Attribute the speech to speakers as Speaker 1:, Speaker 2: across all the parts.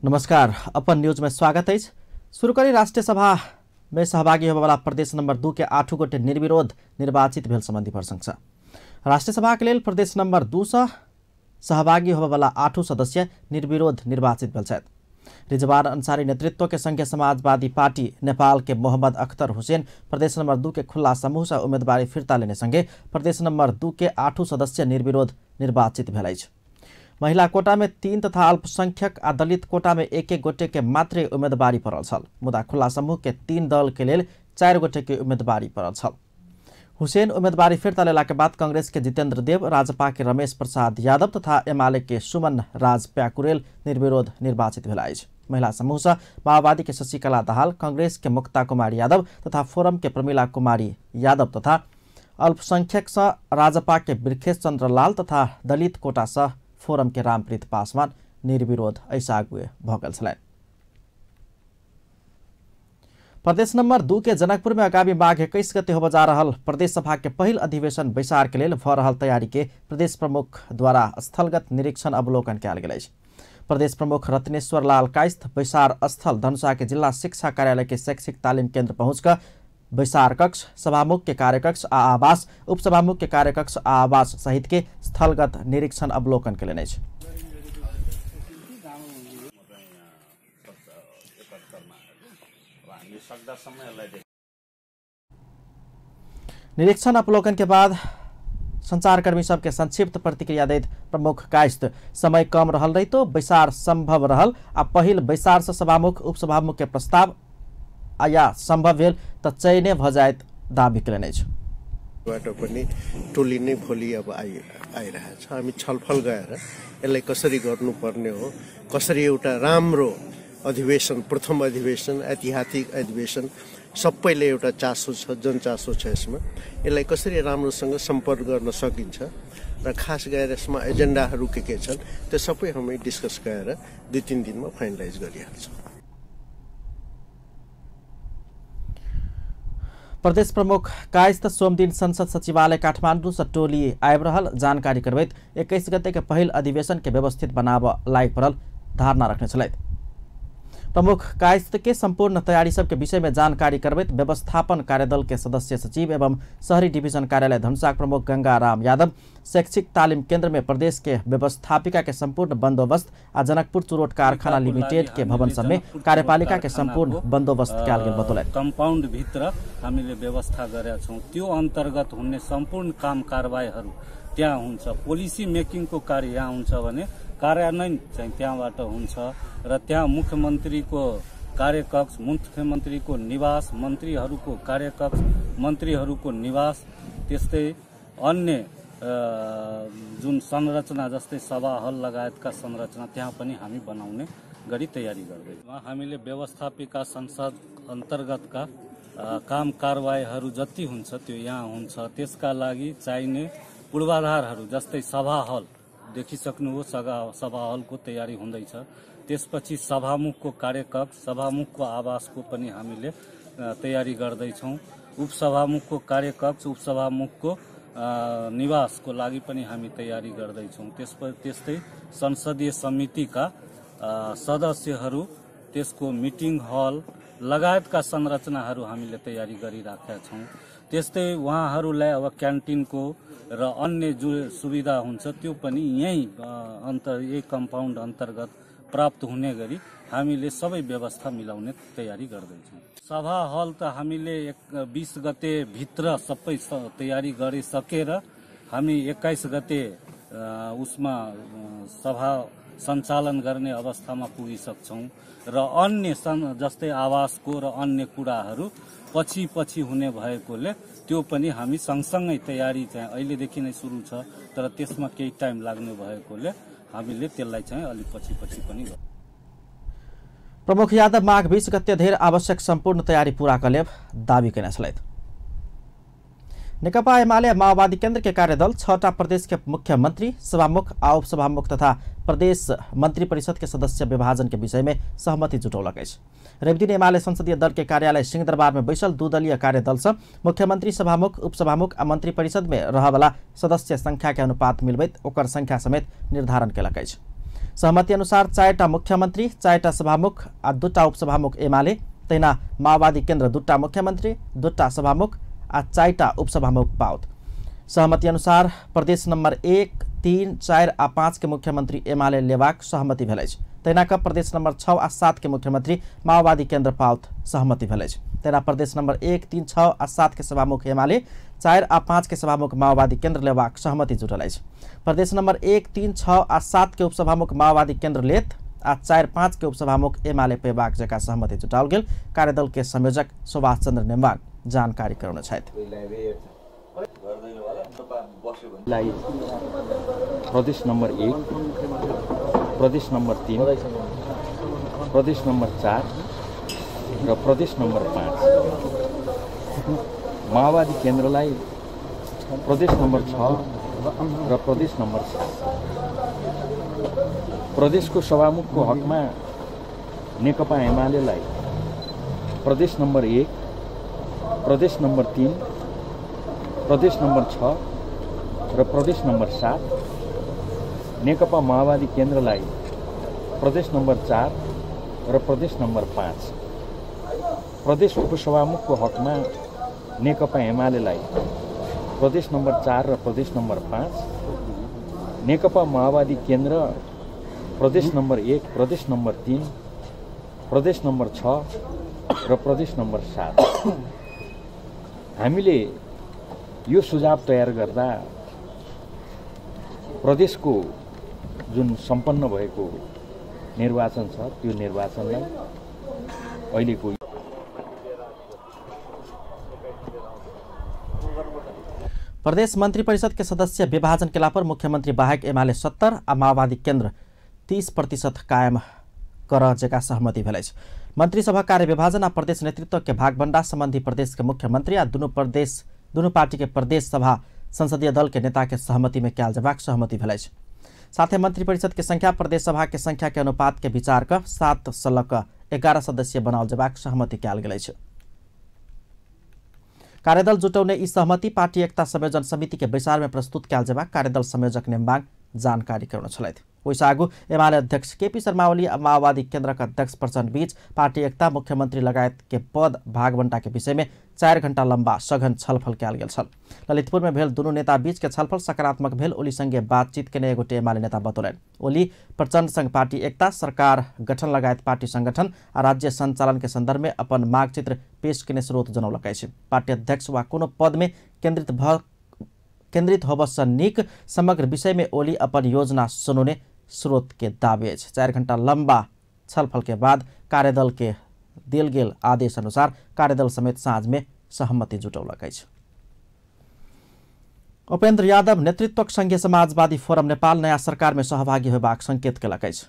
Speaker 1: नमस्कार, upon news में स्वागत है। शुरू करी राष्ट्रीय सभा में सहभागी होने वाला प्रदेश नंबर 2 के 8 गोटे निर्विरोध निर्वाचित भेल संबंधी प्रशंसा। राष्ट्रीय सभा के लिए प्रदेश नंबर 2 से सहभागी होने वाला 8 सदस्य निर्विरोध निर्वाचित भेल छथि। रिजवान अंसारी नेतृत्व के संघीय समाजवादी पार्टी नेपाल के मोहम्मद अख्तर हुसैन प्रदेश नंबर 2 के खुला समूह से उम्मीदवारी फिर्ता लेने संगे प्रदेश नंबर 2 के 8 सदस्य निर्विरोध निर्वाचित भेल अछि। महिला कोटा में 3 तथा अल्पसंख्यक आ दलित कोटा में 1-1 गोटे के मात्रै उम्मीदवारी पड़ल छल। मुदा खुला समूह के 3 दल के लेल 4 गोटे के उम्मीदवारी पड़ल छल। हुसैन उम्मीदवारी फिर्ता लेला के बाद कांग्रेस के जितेंद्र देव, राजपा के रमेश प्रसाद यादव तथा एमाले के सुमन राज प्याकुरेल निर्विरोध निर्वाचित भेला अछि। महिला समूह से माओवादी के शशिकला दाहाल, कांग्रेस के मुक्ता कुमारी यादव तथा फोरम के प्रमिला कुमारी यादव तथा अल्पसंख्यक से राजपा के बिरखेश चंद्र लाल तथा दलित कोटा से फोरम के रामप्रीत पासवान निर्विरोध ऐसागुए भगल छलैन। प्रदेश नंबर 2 के जनकपुर में आगामी माघ 21 गते होब जा रहल प्रदेश सभा के पहिल अधिवेशन बैसार के लेल भ रहल तैयारी के प्रदेश प्रमुख द्वारा स्थलगत निरीक्षण अवलोकन कयल गेल अछि। प्रदेश प्रमुख रत्नेश्वर लाल कायस्थ बैसार स्थल धनुषा के जिला शिक्षा कार्यालय के शैक्षिक तालीम केंद्र पहुंचकर बैसार कक्ष, सभामुख के कार्यकक्ष आ आवास, उपसभामुख के कार्यकक्ष आ आवास सहित के स्थलगत निरीक्षण अवलोकन केलनि अछि। निरीक्षण अवलोकन के बाद संचारकर्मी सबके संक्षिप्त प्रतिक्रिया दैत प्रमुख कायस्थ समय कम रहल रही तो बैसार संभव रहल आ पहिल बैसार से सभामुख उपसभामुख के प्रस्ताव आया संभव भेल त चयने भ जायत दाबी केलनि अछि।
Speaker 2: बाट पनि टोली नै भोलि अब आइरहेछ। हामी छलफल गरेर यसलाई कसरी गर्नुपर्ने हो, कसरी एउटा राम्रो अधिवेशन, प्रथम अधिवेशन, ऐतिहासिक अधिवेशन, सबैले एउटा चासो छ, जनचासो छ यसमा, यसलाई कसरी राम्रोसँग सम्पर्क गर्न सकिन्छ र खास गरेर यसमा एजेन्डाहरू के छन् त्यो सबै हामी डिस्कस गरेर 2-3 दिनमा फाइनलाइज गरिहाल्छौँ।
Speaker 1: प्रदेश प्रमुख कायस्थ सोमदिन संसद सचिवालय काठमाडौँ से टोली आबि रहल जानकारी करबैत 21 गते के पहिल अधिवेशन के व्यवस्थित बनाब लायक पड़ल धारणा रखने छलैथ। प्रमुख कायस्थ के संपूर्ण तैयारी सब के विषय में जानकारी करबैत व्यवस्थापन कार्यदल के सदस्य सचिव एवं शहरी डिवीजन कार्यालय धनुषा प्रमुख गंगाराम यादव, शैक्षिक तालीम केंद्र में प्रदेश के व्यवस्थापिका के संपूर्ण बंदोबस्त आ जनकपुर चुरोट कारखाना लिमिटेड के भवन सब में कार्यपालिका के संपूर्ण बंदोबस्त कयल गेल बतौलथि।
Speaker 3: कंपाउंड भित्र हामीले व्यवस्था गरेका छौं। त्यो अन्तर्गत हुने सम्पूर्ण काम कारबाहीहरू त्यहाँ हुन्छ। पोलिसी मेकिङ को कार्य यहाँ हुन्छ भने कार्यान्वयन चाहिँ त्यहाँबाट हुन्छ र त्यहाँ मुख्यमन्त्रीको कार्यकक्ष, मुख्यमन्त्रीको निवास, मन्त्रीहरूको कार्यकक्ष, मन्त्रीहरूको निवास, त्यस्तै अन्य जुन संरचना जस्तै सभा हल लगायतका संरचना त्यहाँ पनि हामी बनाउने गरी तयारी गर्दैछौँ। हामीले व्यवस्थापिका संसद अन्तर्गतका काम कारबाहीहरू जति हुन्छ त्यो यहाँ हुन्छ। त्यसका लागि चाहिने पूर्वाधारहरू जस्तै सभा हल देखिसक्नुभयो, सभा हलको तयारी हुँदैछ। त्यसपछि सभामुखको कार्यकक्ष, सभामुखको आवासको पनि हामीले तयारी गर्दैछौँ। उपसभामुखको कार्यकक्ष, उपसभामुखको निवासको लागि पनि हामी तयारी गर्दैछौँ। त्यस्तै संसदीय समितिका सदस्यहरू, त्यसको मिटिङ हल लगायतका संरचनाहरू हामीले तयारी गरिराखेका छौँ। त्यस्तै उहाँहरूलाई अब क्यान्टिनको र अन्य जो सुविधा हुन्छ त्यो पनि यही यही कम्पाउन्ड अन्तर्गत प्राप्त हुने गरी हामीले सबै व्यवस्था मिलाउने तयारी गर्दैछौँ। सभा हल त हामीले 20 गते भित्र सबै तयारी गरिसकेर हामी 21 गते उसमा सभा सञ्चालन गर्ने अवस्थामा पुगिसक्छौँ र अन्य जस्तै आवासको र अन्य कुराहरू पछि हुने भएकोले त्यो पनि हामी सँगसँगै तयारी चाहिँ अहिलेदेखि नै सुरु छ, तर त्यसमा केही टाइम लाग्ने भएकोले हामीले त्यसलाई चाहिँ अलि पछि पनि गर्छौँ।
Speaker 1: प्रमुख यादव माघ 20 गते धेर आवश्यक संपूर्ण तैयारी पूरा कलेब दावी केने छलैथ। नेकपा एमाले माओवादी केंद्र के कार्यदल 6टा प्रदेश के मुख्यमंत्री, सभामुख आ उपसभामुख तथा प्रदेश मंत्री परिषद के सदस्य विभाजन के विषय में सहमति जुटौलक अछि। रवि दिन एमाले संसदीय दल के कार्यालय सिंहदरबार में बैसल 2 दलीय कार्यदल से मुख्यमंत्री, सभामुख, उपसभामुख आ मंत्री परिषद में रहवाला सदस्य संख्या के अनुपात मिलबैत ओकर संख्या समेत निर्धारण केलक अछि। सहमति अनुसार 4टा मुख्यमन्त्री, 4टा सभामुख आ 2टा उपसभामुख एमाले, तैना माओवादी केन्द्र 2टा मुख्यमन्त्री, 2टा सभामुख आ 4टा उपसभामुख पाओत। सहमति अनुसार प्रदेश नंबर 1, 3, 4 आ 5 के मुख्यमंत्री एमाले लेवाक सहमति भेलै। तैनाका प्रदेश नंबर 6 आ 7 के मुख्यमंत्री माओवादी केन्द्र पाओत सहमति भेलै। तैना प्रदेश नंबर 1, 3, 6 आ 7 के सभामुख एमाले, 4 आ 5 के सभामुख माओवादी केन्द्र लेवाक सहमति जुटल अछि। प्रदेश नंबर 1, 3, 6 आ 7 के उपसभामुख माओवादी केन्द्र लेत आ 4, 5 के उपसभामुख एमाले पेबाक जका सहमति जुटाओल गेल। कार्यदल के संयोजक सुभाष चन्द्र नेम्बाङ जानकारी कराउन छथि।
Speaker 4: प्रदेश नंबर 1, प्रदेश नंबर 3, प्रदेश नंबर 4 र प्रदेश नंबर 5 माओवादी केन्द्रलाई प्रदेश नंबर 6 र प्रदेश नंबर 7 प्रदेशको सभामुखको हकमा नेकपा एमालेलाई प्रदेश नंबर 1, प्रदेश नंबर 3, प्रदेश नंबर 6 र प्रदेश नंबर 7 नेकपा माओवादी केन्द्रलाई प्रदेश नंबर 4 र प्रदेश नंबर 5 प्रदेश उपसभामुखको हकमा नेकपा एमालेलाई प्रदेश नंबर 4 र प्रदेश नंबर 5 नेकपा माओवादी केन्द्र प्रदेश नंबर 1, प्रदेश नंबर 3, प्रदेश नंबर 6 र प्रदेश नंबर 7 हामीले यो सुझाव तयार गर्दा प्रदेशको जुन सम्पन्न भएको निर्वाचन छ त्यो निर्वाचनलाई अहिलेको
Speaker 1: प्रदेश मंत्री परिषद के सदस्य विभाजन केला पर मुख्यमंत्री बाहेक एमाले 70 आ माओवादी केन्द्र 30% कायम कर जेका सहमति भेलै। मंत्री सभा कार्य विभाजन आ प्रदेश नेतृत्व के भागभण्डा संबंधी प्रदेश के मुख्यमंत्री आ दुनू पार्टी के प्रदेश सभा संसदीय दल के नेता के सहमति में कयल जबाक सहमति भेलै। साथ ही मंत्री परिषद के संख्या प्रदेश सभा के संख्या के अनुपात के विचार कर 7 सलक 11 सदस्य बनाओल जबाक सहमति कयल गेलै। कार्यदल जुटौने ई सहमति पार्टी एकता संयोजन समिति के बैसार में प्रस्तुत कयल जबाक कार्यदल संयोजक नेम्बाङ जानकारी कराउन छलथि। ओइस आगू एमाले अध्यक्ष केपी शर्मा ओली आ माओवादी केन्द्रका अध्यक्ष प्रचण्ड बीच पार्टी एकता मुख्यमंत्री लगायत के पद भागबंटा के विषय में 4 घण्टा लंबा सघन छलफल कयल गेल छल। ललितपुर में भेल दुनू नेता बीच के छलफल सकारात्मक भेल। ओली संगे बातचीत केने एगोटे एमाले नेता बतौलनि। ओली प्रचण्ड संग पार्टी एकता, सरकार गठन लगायत पार्टी संगठन आ राज्य संचालन के संदर्भ में अपन माग चित्र पेश केने स्रोत जनौलकै अछि। पार्टी अध्यक्ष वा कोनो पद में केन्द्रित होबस नीक समग्र विषय में ओली अपन योजना सुनौने स्रोत के दावे अछि। 4 घण्टा लंबा छलफल के बाद कार्यदल के देल गेल आदेश अनुसार कार्यदल समेत साँझ में सहमति जुटौलक अछि। उपेन्द्र यादव नेतृत्वक संघीय समाजवादी फोरम नेपाल नयाँ सरकार में सहभागी होबाक संकेत केलक अछि।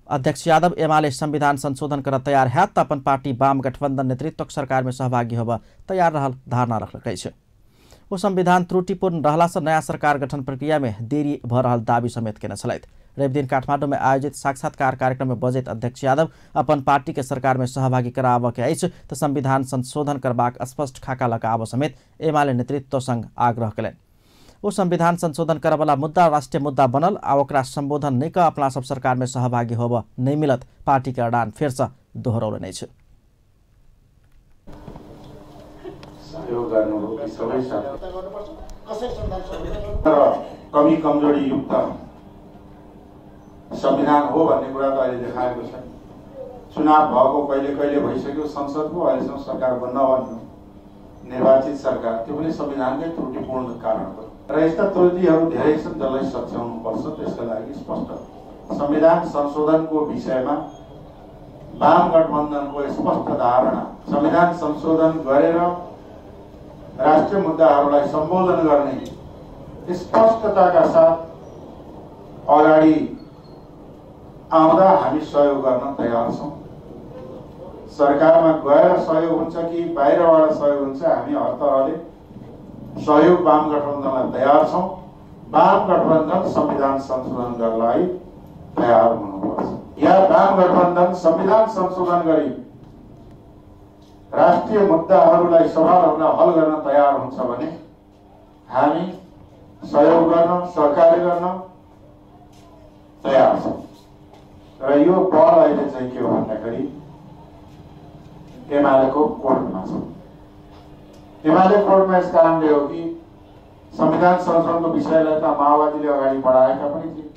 Speaker 1: अध्यक्ष यादव एमाले संविधान संशोधन कर तैयार हैत त अपन पार्टी वाम गठबन्धन नेतृत्वक सरकार में सहभागी होब तैयार रहल धारणा रखलक अछि। वो संविधान त्रुटिपूर्ण रहला से नया सरकार गठन प्रक्रिया में देरी भ रहल दावी समेत केने छलथि। रवि दिन काठमाडौँ में आयोजित साक्षात्कार कार्यक्रम में बजैत अध्यक्ष यादव अपन पार्टी के सरकार में सहभागी कराबऽ के अछि त संविधान संशोधन करबाक स्पष्ट खाका लगाबऽ समेत एमाले नेतृत्व संग आग्रह कयलनि। ओ संविधान संशोधन करवला मुद्दा राष्ट्रीय मुद्दा बनल आ ओकरा संबोधन नहीं कर अपना सब सरकार में सहभागी होबऽ नहीं मिलत पार्टी के अडान फेर से दोहरौलनि अछि।
Speaker 5: कमी कमजोरी युक्त संविधान हो भन्ने कुरा त अहिले देखाएको छ। चुनाव भएको कहिले कहिले भइसक्यो, संसदको अहिलेसम्म सरकार बन्न भन्यो, निर्वाचित सरकार, त्यो पनि संविधानकै त्रुटिपूर्ण कारण हो र यस्ता त्रुटिहरू धेरै छन् जसलाई सच्याउनुपर्छ। त्यसका लागि स्पष्ट संविधान संशोधनको विषयमा वाम गठबन्धनको स्पष्ट धारणा, संविधान संशोधन गरेर राष्ट्रिय मुद्दाहरूलाई सम्बोधन गर्ने स्पष्टताका साथ अगाडि आउँदा हामी सहयोग गर्न तयार छौँ। सरकारमा गएर सहयोग हुन्छ कि बाहिरबाट सहयोग हुन्छ, हामी हर तरहले सहयोग वाम गठबन्धनलाई तयार छौँ। वाम गठबन्धन संविधान संशोधन गर्नलाई तयार हुनुपर्छ। या वाम गठबन्धन संविधान संशोधन गरी राष्ट्रिय मुद्दाहरूलाई सवालहरूलाई हल गर्न तयार हुन्छ भने हामी सहयोग गर्न, सहकार्य गर्न तयार छ र यो बल अहिले चाहिँ के हो भन्दाखेरि एमालेको कोर्टमा छ। एमाले कोर्टमा यस कारणले हो कि संविधान संशोधनको विषयलाई त माओवादीले अगाडि बढाएका पनि थिए,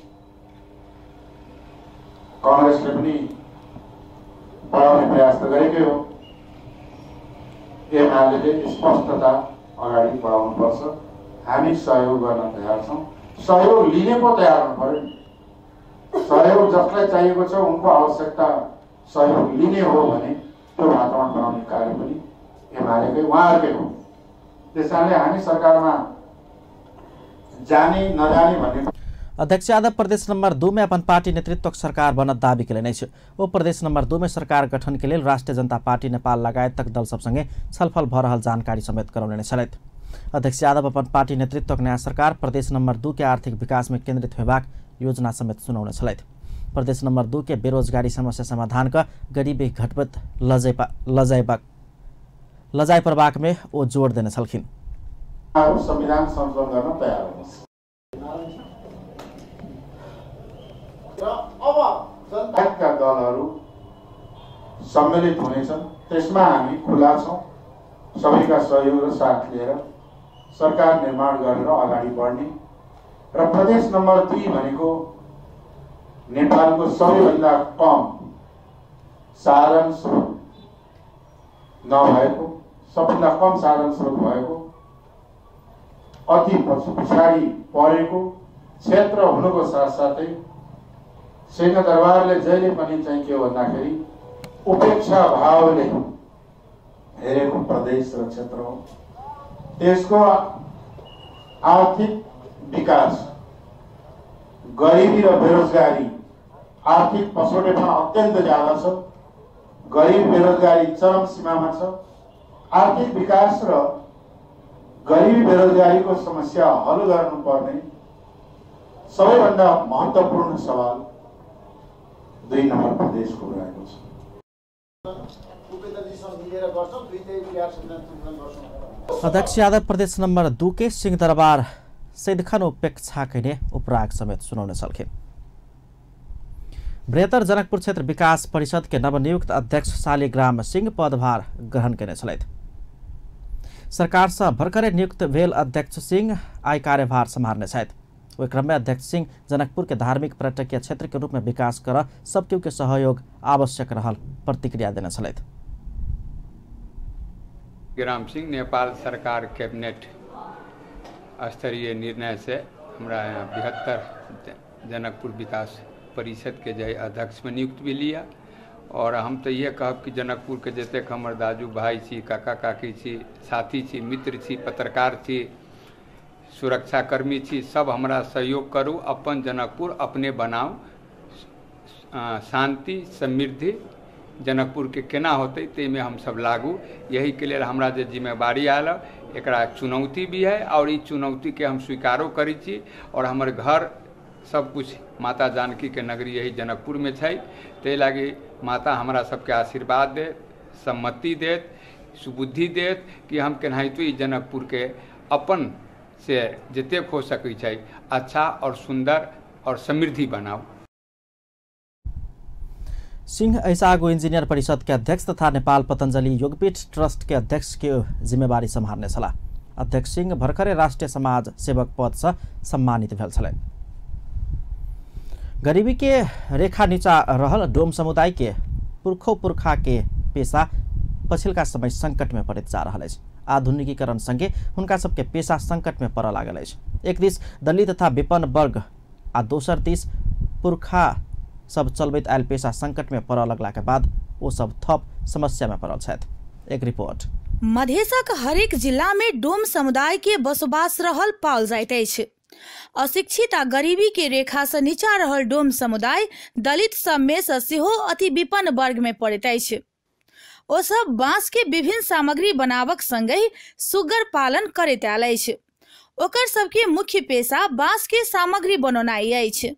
Speaker 5: कांग्रेसले पनि बढाउने प्रयास त गरेकै हो। एमाले स्पष्टता अगाडि बढाउनुपर्छ, हामी सहयोग गर्न तयार छौँ, सहयोग लिने पो तयार हुनु पर्यो। सहयोग जसलाई चाहिएको छ उनको आवश्यकता सहयोग लिने हो भने त्यो वातावरण बनाउने कार्य पनि एमालेकै उहाँहरूकै हो। त्यसैले हामी सरकारमा जाने नजाने भन्ने।
Speaker 1: अध्यक्ष यादव प्रदेश नंबर 2 में अपन पार्टी नेतृत्व सरकार बनत दावी के लिए ओ प्रदेश नंबर 2 में सरकार गठन के लिए राष्ट्रीय जनता पार्टी नेपाल लगायत तक दल सबसँगै छलफल भ रहल जानकारी समेत कराउने छलैथ। अध्यक्ष यादव अपन पार्टी नेतृत्व नयाँ सरकार प्रदेश नंबर 2 के आर्थिक विकास में केंद्रित होबाक योजना समेत सुनाउने छलैथ। प्रदेश नंबर 2 के बेरोजगारी समस्या समाधान का गरीबी घटबत लजाई प्रवाक में वो जोड़ देने छलखिन।
Speaker 5: संविधान संशोधन गर्न तयार हुनुहोस् र अब जनताका दलहरू सम्मिलित हुनेछन्, त्यसमा हामी खुला छौँ। सबैका सहयोग र साथ लिएर सरकार निर्माण गरेर अगाडि बढ्ने र प्रदेश नम्बर 2 भनेको नेपालको सबैभन्दा कम साधन स्रोत नभएको, सबभन्दा कम साधन स्रोत भएको, अति पछाडि परेको क्षेत्र हुनुको साथसाथै सिंहदरबारले जहिले पनि चाहिँ के भन्दाखेरि उपेक्षा भावले हेरेको प्रदेश र क्षेत्र हो। त्यसको आर्थिक विकास, गरिबी र बेरोजगारी आर्थिक पछौटेपना अत्यन्त ज्यादा छ। गरिब बेरोजगारी चरम सीमामा छ। आर्थिक विकास र गरिबी बेरोजगारीको समस्या हल गर्नुपर्ने सबैभन्दा महत्त्वपूर्ण सवाल 2 नम्बर प्रदेशको रहेको छ।
Speaker 1: अध्यक्ष यादव प्रदेश नंबर 2 के सिंहदरबार सैदखान उपेक्षा कैने उपराग समेत सुनाउने छलखे। बृहत्तर जनकपुर क्षेत्र विकास परिषद के नवनियुक्त अध्यक्ष शालिग्राम सिंह पदभार ग्रहण करने छलैथ। सरकार से भर्खरै नियुक्त भेल अध्यक्ष सिंह आई कार्यभार संभालने छथि। वही क्रम में अध्यक्ष सिंह जनकपुर के धार्मिक पर्यटकीय क्षेत्र के रूप में विकास कर सबके के सहयोग आवश्यक रहल प्रतिक्रिया देने छलैथ।
Speaker 6: ग्राम सिंह नेपाल सरकार कैबिनेट स्तरीय निर्णय से हमारा यहाँ 72 जनकपुर विकास परिषद के जय अध्यक्ष में नियुक्त भी लिया। और हम तो ये कहब कि जनकपुर के जतेक हमर दाजू भाई छी, काका काकी छी, साथी छी, मित्र छी, पत्रकार छी, सुरक्षाकर्मी छी, सब हमरा सहयोग करू, अपन जनकपुर अपने बनाओ, शांति समृद्धि जनकपुर के केना होते ते में हम सब लागू। यही के लिए हमरा जे जिम्मेवारी आयल एकरा चुनौती भी है और इस चुनौती के हम स्वीकारो करी छी। और हमारे घर सब कुछ माता जानकी के नगरी यही जनकपुर में छै, ते लागी माता हमरा सबके आशीर्वाद दे, सम्मति देत, सुबुद्धि देत कि हम केनाहितो ई जनकपुर के अपन से जतेक हो सकै छै अच्छा और सुंदर और समृद्धि बनाओ।
Speaker 1: सिंह ऐसागो इंजीनियर परिषद के अध्यक्ष तथा नेपाल पतंजलि योगपीठ ट्रस्ट के अध्यक्ष के जिम्मेवारी संभालने छला। अध्यक्ष सिंह भर्खरै राष्ट्रिय समाज सेवक पद से सम्मानित भेल छलै। गरीबी के रेखा नीचा रहल डोम समुदाय के पुरखा के पेशा पछिल्का समय संकट में पड़ैत जा रहल अछि। आधुनिकीकरण संगे हुनका सबके पेशा संकट में पड़ऽ लागल अछि। एक दिस दलित तथा विपन्न वर्ग आ दोसर दिस पुरखा सब चलबैत आयल पेशा संकट में पड़ऽ लगला के बाद वो सब थप समस्या में पड़ल छथि। एक रिपोर्ट।
Speaker 7: मधेशक हरेक जिला में डोम समुदाय के बसोबास रहल पाओल जाइत अछि। अशिक्षित आ गरीबी के रेखा से नीचा रहल डोम समुदाय दलित सब में सेहो अति विपन्न वर्ग में पड़ैत अछि। ओ सब बांस के विभिन्न सामग्री बनावक संगहि सुगर पालन करैत आयल अछि। ओकर सबके मुख्य पेशा बांस के सामग्री बनौनाइ अछि।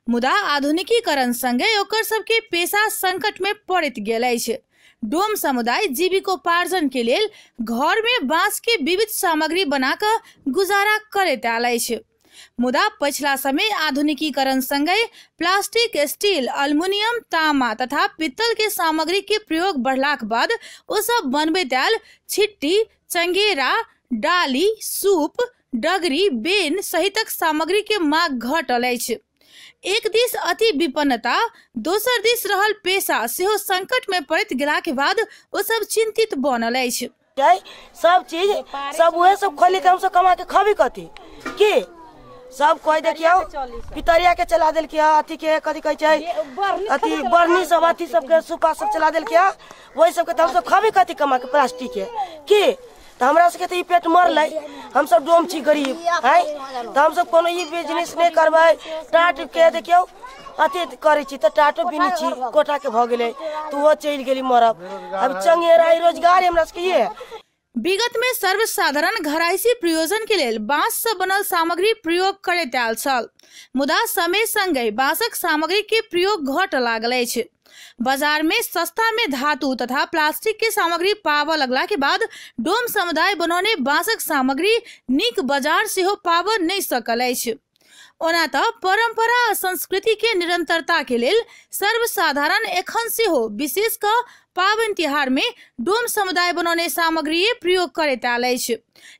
Speaker 7: मुदा आधुनिकीकरण संगे ओकर सबके पेशा संकट में पड़ैत गेल अछि। डोम समुदाय जीविकोपार्जन के लेल घर में बांस के विविध सामग्री बनाकर गुजारा करैत आयल अछि। मुदा पछिला समय आधुनिकीकरण सँगै प्लास्टिक, स्टील, अल्मुनियम, तामा तथा पित्तल के सामग्री के प्रयोग बढ़लाक बाद ओ सब बनबैत आयल छिट्टी, चंगेरा, डाली, सूप, डगरी, बेन सहितक सामग्री के मांग घटल अछि। एक दिस अति विपन्नता, दोसर दिस रहल पेशा सेहो संकट में पड़त गेला के बाद ओ सब चिंतित बनल अछि।
Speaker 8: सब चीज सब उहे सब खोली के हम सब कमा के खबी कथी की सब कोई देखियो पितरिया के चला देल किया, अथी के कथी कहै छै अथी बरनी सब अथी सब के सुपा सब चला देल किया, वही सब के हम सब खबी कथी कमा के प्लास्टिक के की तो हमरा सबके तो पेट मरलै। हम सब डोम छी गरीब है तो हम सब कोनो ई बिजनेस नहीं करबै। टाट के देखियो अथी करे छी तो टाटो बिनी छी कोठा के भ गेलै तो वो चल गेली मरब। अब चंगेरा रोजगार हमरा सबके ये।
Speaker 7: विगत में सर्वसाधारण घरायसी प्रयोजन के लेल बांस से बनल सामग्री प्रयोग करैत आयल छल, मुदा समय संगे बांसक सामग्री के प्रयोग घट लागल अछि। बाजार में सस्ता में धातु तथा प्लास्टिक के सामग्री पाव लगला के बाद डोम समुदाय बनौने बांसक सामग्री नीक बाजार सेहो पाव नहीं सकल अछि। ओना त परंपरा आ संस्कृति के निरंतरता के लेल सर्वसाधारण एखन सेहो विशेष क पावन तिहार में डोम समुदाय बनौने सामग्री प्रयोग करैत आयल अछि।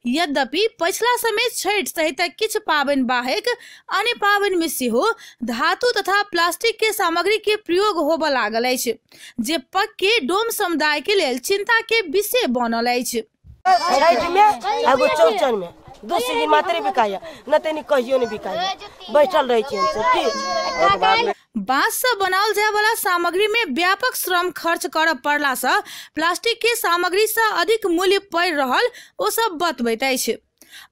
Speaker 7: यद्यपि पछिला समय छठ सहित किछु पावन बाहेक अन्य पावन में सेहो धातु तथा प्लास्टिक के सामग्री के प्रयोग होब लागल अछि, जे पक्के डोम समुदाय के लेल चिंता के विषय बनल अछि।
Speaker 8: छठ में एगो चौचन में दूसरी दिन मात्र बिकाया न तनी कहियो नहीं बिकाया, बैठल रही छी हम सब की।
Speaker 7: बांस से बनाल जाय वाला सामग्री में व्यापक श्रम खर्च कर पड़ला से प्लास्टिक के सामग्री से अधिक मूल्य पड़ रहल ओ सब बतबैत अछि।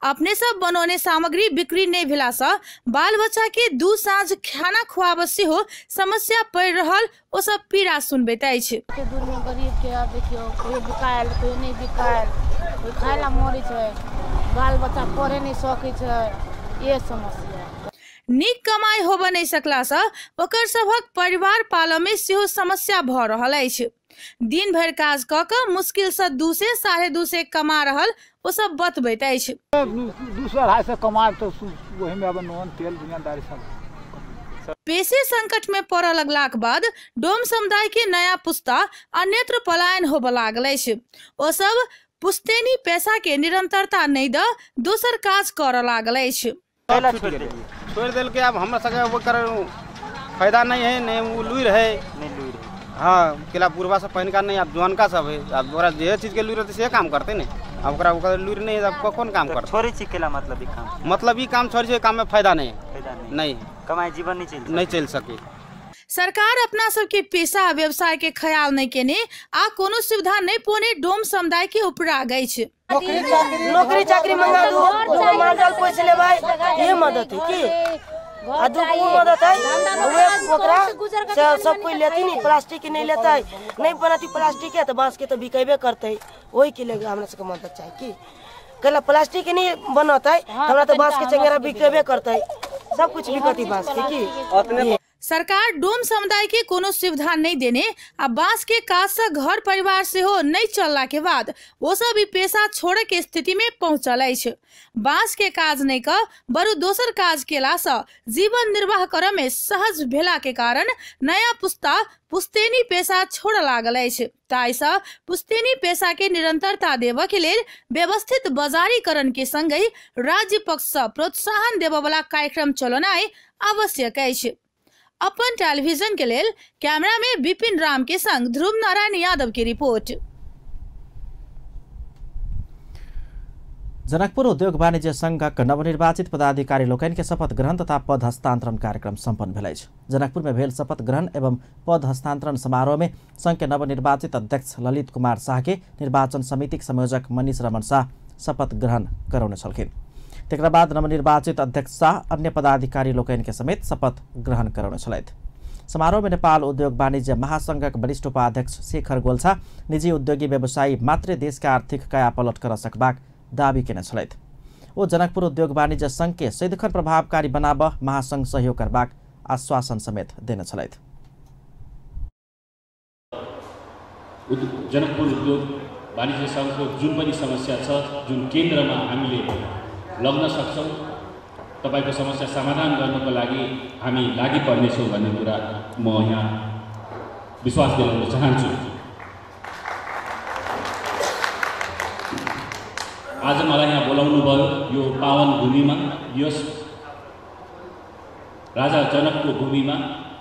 Speaker 7: अपने सब बनौने सामग्री बिक्री नहीं भेला से बाल बच्चा के दू साँझ खाना खुआब सेहो समस्या पड़ रहल ओ सब पीड़ा सुनबैत अछि।
Speaker 9: दूर में गरीब के देखियो कोई बिकायल कोई नहीं बिकायल, कोई खायला मरै छै, बाल बच्चा पढ़े नहीं सकै छै, ये समस्या।
Speaker 7: नीक कमाई होब नहीं सकला से ओकर सबहक परिवार पालय में सेहो समस्या भ रहल अछि। दिन भर काज क के मुश्किल से 2 से 2.5 से कमा रहल ओ सब बतबैत अछि।
Speaker 10: 2-2.5 से कमा तो वही में अब नॉन तेल दुनियादारी सब
Speaker 7: पेशे संकट में पड़ लगलाक बाद डोम समुदाय के नया पुस्ता अन्यत्र पलायन होब लागल अछि। ओ सब पुश्तैनी पैसा के निरंतरता नहीं द दोसर काज कर लागल अछि।
Speaker 11: छोड़ देल के अब हमरा सके वो कर फायदा नहीं है, नहीं वो लुइर है नहीं लुइर हाँ केला पूर्वा से पहन का नहीं अब जवान का सब है। अब ओकरा जे चीज के लुइर रहते से काम करते नहीं, अब ओकरा लुइर नहीं अब कौन काम करते।
Speaker 12: छोड़ी छी केला मतलब ई
Speaker 11: काम छोड़ी से काम में फायदा नहीं नहीं
Speaker 12: कमाई जीवन नहीं
Speaker 11: चल सके।
Speaker 7: सरकार अपना सबके पेशा व्यवसाय के ख्याल नहीं केने आ कोनो सुविधा नहीं पोने डोम समुदाय के उपरा गई छै।
Speaker 8: नौकरी चाकरी मंगा दो माल पैसे ले भाई ये मदद है की आदू को मदद है वे ओकरा सब कोई लेती नहीं, प्लास्टिक की नहीं लेता है, नहीं बनाती प्लास्टिक है तो बांस के तो बिकेबे करते है, वही के लिए हमरा सबके मदद चाहिए की कला प्लास्टिक की नहीं बनता है हमरा तो बांस के चंगेरा बिकेबे करता है, सब कुछ बिकती बांस के की।
Speaker 7: सरकार डोम समुदाय के कोनो सुविधा नहीं देने आ बांस के काज से घर परिवार से हो नहीं चलला के बाद वो सब पेशा छोड़े के स्थिति में पहुंचल अछि। बांस के काज नहीं कर बरु दोसर काज केला से जीवन निर्वाह करे में सहज भेला के कारण नया पुस्ता पुश्तैनी पेशा छोड़ लागल अछि। ताहि से पुश्तैनी पेशा के निरंतरता देव के लेल व्यवस्थित बाजारीकरण के संगे राज्य पक्ष से प्रोत्साहन देव वाला कार्यक्रम चलनाई आवश्यक अछि। अपन टेलीविजन के लेल कैमरा में विपिन राम के संग ध्रुव नारायण यादव की रिपोर्ट।
Speaker 1: जनकपुर उद्योग वाणिज्य संघक नवनिर्वाचित पदाधिकारी लोकनि के शपथ ग्रहण तथा पद हस्तांतरण कार्यक्रम सम्पन्न भेल अछि। जनकपुर में भेल शपथ ग्रहण एवं पद हस्तांतरण समारोह में संघ के नवनिर्वाचित अध्यक्ष ललित कुमार शाह के निर्वाचन समितिक संयोजक मनीष रमन शाह शपथ ग्रहण करौने छलखिन। तेकरा बाद नवनिर्वाचित अध्यक्ष शाह अन्य पदाधिकारी लोकनि के समेत शपथ ग्रहण करौने छलथि। समारोह में नेपाल उद्योग वाणिज्य महासंघक वरिष्ठ उपाध्यक्ष शेखर गोल्छा निजी उद्योगी व्यवसायी मात्र देश के आर्थिक काया पलट कर सकबाक दावी केने छलथि। ओ जनकपुर उद्योग वाणिज्य संघ के सदिखन प्रभावकारी बनाब महासंघ सहयोग करबाक आश्वासन समेत देने छलथि।
Speaker 13: जनकपुर उद्योग वाणिज्य संघको जुन पनि समस्या छ, जुन केन्द्रमा हामीले लग्न सक्छौँ तपाईको समस्या समाधान गर्नको लागि हामी लागि पर्नेछौँ भन्ने कुरा म यहाँ विश्वास दिलाउन चाहन्छु। आज मलाई यहाँ बोलाउनु भयो यो पावन भूमिमा, यस राजा जनकको भूमिमा,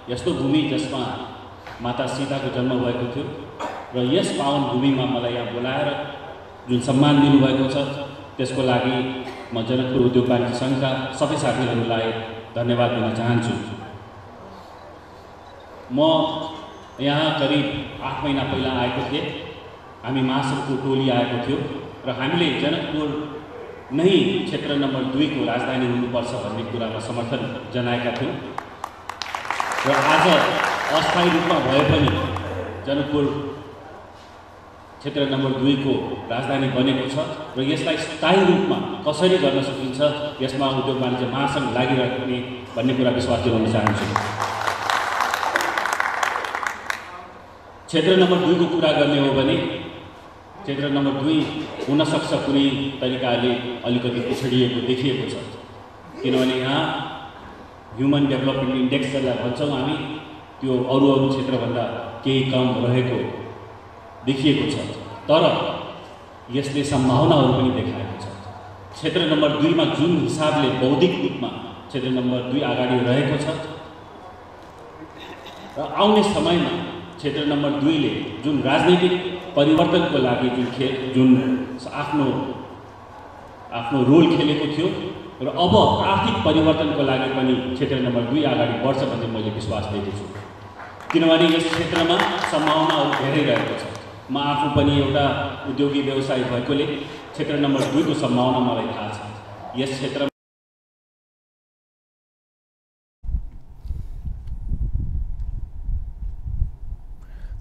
Speaker 13: यस्तो भूमि जसमा माता सीताको जन्म भएको थियो र यस पावन भूमिमा मलाई यहाँ बोलाएर जुन सम्मान दिनुभएको छ त्यसको लागि म जनकपुर उद्योग वाणिज्य सङ्घका सबै साथीहरूलाई धन्यवाद दिन चाहन्छु। म यहाँ करिब 8 महिना पहिला आएको थिएँ। हामी महासङ्घको टोली आएको थियो र हामीले जनकपुर नै क्षेत्र नम्बर 2 को राजधानी हुनुपर्छ भन्ने कुरामा समर्थन जनाएका थियौँ र आज अस्थायी रूपमा भए पनि जनकपुर क्षेत्र नम्बर 2 को राजधानी बनेको छ र यसलाई स्थायी रूपमा कसरी गर्न सकिन्छ यसमा उद्योग वाणिज्य महासङ्घ लागिराख्ने भन्ने कुरा विश्वास दिलाउन चाहन्छु। क्षेत्र नम्बर 2 को कुरा गर्ने हो भने क्षेत्र नम्बर 2 हुन सक्छ कुनै तरिकाले अलिकति पिछडिएको देखिएको छ, किनभने यहाँ ह्युमन डेभलपमेन्ट इन्डेक्स जसलाई भन्छौँ हामी त्यो अरू क्षेत्रभन्दा केही कम रहेको देखिएको छ। तर यसले सम्भावनाहरू पनि देखाएको छ। क्षेत्र नम्बर 2 मा जुन हिसाबले बौद्धिक रूपमा क्षेत्र नम्बर 2 अगाडि रहेको छ र आउने समयमा क्षेत्र नम्बर 2 ले जुन राजनीतिक परिवर्तनको लागि जुन आफ्नो रोल खेलेको थियो र अब आर्थिक परिवर्तनको लागि पनि क्षेत्र नम्बर 2 अगाडि बढ्छ भन्ने मैले विश्वास दिएको छु, किनभने यस क्षेत्रमा सम्भावनाहरू धेरै रहेको छ। म आफू पनि एउटा उद्योगी व्यवसायी भएकोले क्षेत्र नम्बर 2 को सम्भावना मलाई थाहा छ। यस क्षेत्रमा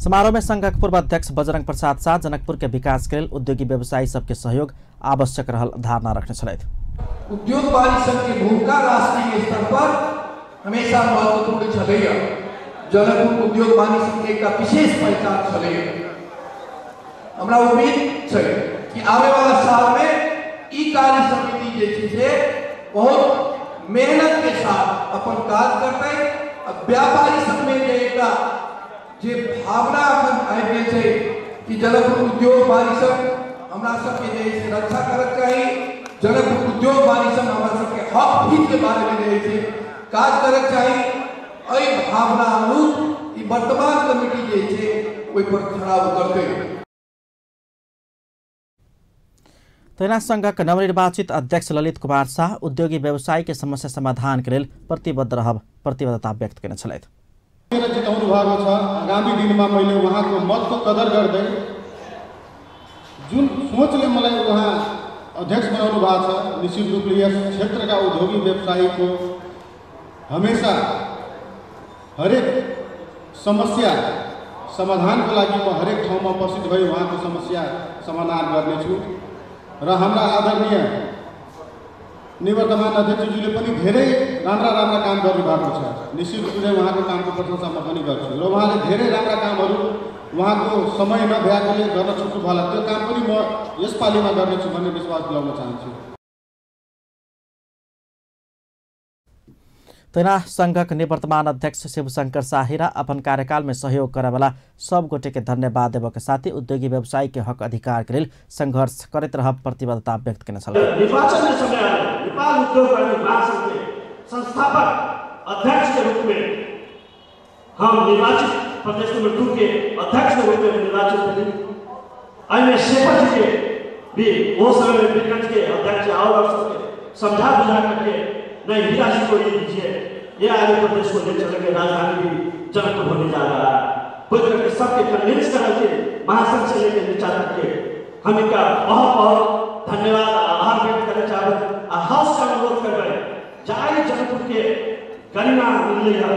Speaker 1: समारोह में संघ के पूर्व अध्यक्ष बजरंग प्रसाद शाह जनकपुर के विकास के लिए उद्योगी व्यवसायी सबके सहयोग आवश्यक रहल धारणा रखने छलैथ।
Speaker 14: उद्योग वाणिज्य संघ की भूमिका राष्ट्रीय स्तर पर हमेशा महत्वपूर्ण छलैया। जनकपुर उद्योग वाणिज्य संघ का विशेष पहचान छलैया। हमरा उम्मीद है कि आने वाला साल में ई कार्य समिति जैसी से बहुत मेहनत के साथ अपन कार्य करते व्यापारी संघ में जे भावना अपन आबि छै कि जनकपुर उद्योग वाणिज्य संघ हमरा सबके जे रक्षा करक चाही, जनकपुर उद्योग वाणिज्य संघ हमरा सबके हक हित के बारे में जे छै काज करक चाही। एहि भावना अनुरूप ई वर्तमान कमिटी जे छै ओहि पर खड़ा उतरतै।
Speaker 1: तैना संघक नवनिर्वाचित अध्यक्ष ललित कुमार शाह उद्योगी व्यवसायी के समस्या समाधान के लिए प्रतिबद्ध रहब प्रतिबद्धता व्यक्त करने छलैथ।
Speaker 15: जिताउनु भएको छ। आगामी दिनमा मैले उहाँको मतको कदर गर्दै जुन सोचले मलाई उहाँ अध्यक्ष बनाउनु भएको छ, निश्चित रूपले यस क्षेत्रका उद्योगी व्यवसायीको हमेशा हरेक समस्या समाधानको लागि म हरेक ठाउँमा उपस्थित भई उहाँको समस्या समाधान गर्नेछु र हाम्रा आदरणीय निवर्तमान अध्यक्षज्यूले पनि धेरै राम्रा काम गर्नुभएको छ। निश्चित रूपले उहाँको कामको प्रशंसा म पनि गर्छु र उहाँले धेरै राम्रा कामहरू उहाँको समय नभएकोले गर्न छुट्नु भयो, त्यो काम पनि म यस पालिमा गर्नेछु भन्ने विश्वास दिलाउन चाहन्छु।
Speaker 1: तैना संघक निवर्तमान अध्यक्ष शिवशंकर साहिरा अपन कार्यकाल में सहयोग करे वाला सब गोटे के धन्यवाद देव के साथ ही उद्योगी व्यवसायी के हक अधिकार के लिए संघर्ष करते रह प्रतिबद्धता व्यक्त करने
Speaker 16: निर्वाचन में समय नेपाल उद्योग वाणिज्य महासंघ के संस्थापक अध्यक्ष के रूप में हम निर्वाचित प्रदेश नंबर 2 के अध्यक्ष के रूप में निर्वाचित हुए। अन्य शेखर जी के भी वो समय में बीरगंज के अध्यक्ष और समझा बुझा करके नहीं हीरा जी को ये दीजिए, ये आगे प्रदेश को ले चलेंगे, राजधानी भी जनकपुर होने जा रहा है। बोल करके सबके कन्विंस करके महासंघ से लेकर नीचा तक के हम इनका बहुत बहुत धन्यवाद आभार व्यक्त करना चाहते हैं। हर्ष का अनुरोध कर रहे जाए जनकपुर के गरिमा मिल है